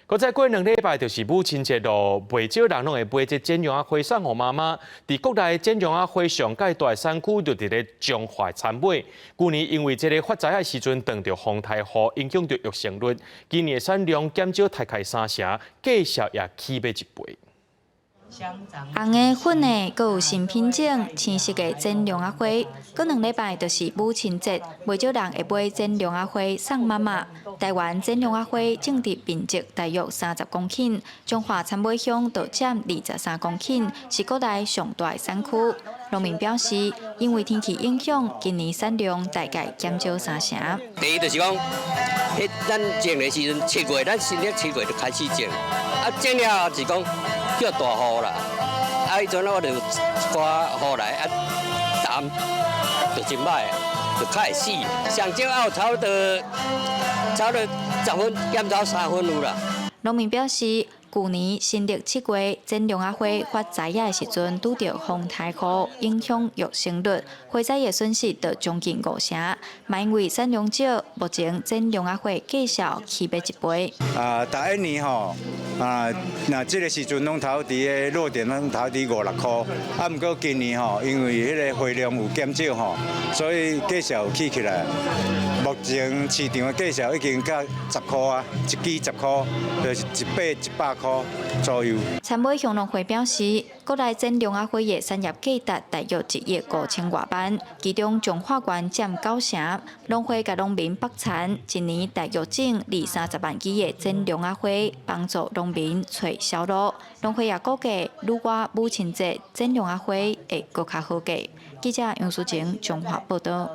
閣再過2禮拜就是母親節囉，袂少人攏會買這剪羊仔花送予媽媽。佇國內剪羊仔花上蓋大產區就佇咧彰化杉尾。舊年因為這个發栽的時陣撞著風颱雨，影響著育成率，今年的產量減少大概三成，價數也起碼一倍。紅的、粉的，閣有新品種、青色的剪羊仔花。過2禮拜就是母親節，袂少人會買剪羊仔花送媽媽。台灣剪羊仔花種植面積大約30公頃，彰化杉尾鄉就佔23公頃，是國內上大的產區。農民表示，因為天氣影響，今年產量大概減少三成。第一就是講，彼咱種的時陣7月，咱新曆7月就開始種，啊種了後是講叫大雨啦，啊彼陣我就一寡雨來，啊澹就真歹，就較會死。上少也有差不多10分，減少3分有啦。農民表示，舊年新曆7月剪羊仔花發栽仔的時陣，拄著風颱雨，影響育成率，花材的損失就將近五成。嘛因為產量少，目前剪羊仔花價數起碼一倍。啊，逐一年吼，啊，若這个時陣攏頭佇个落點攏頭佇五六箍，啊，毋過今年吼，因為彼个花量有減少吼，所以價數有起起來。目前市場的價數已經到十箍啊，一支十箍，就是一把100箍左右。杉尾鄉農會表示，國內剪羊仔花的產業價值大約1億5千外萬，其中彰化縣佔九成。農會共農民縛田，一年大約種二三十萬支的剪羊仔花，幫助農民揣銷路。農會也估計，愈倚母親節剪羊仔花會閣較好價。記者楊淑晴彰化報導。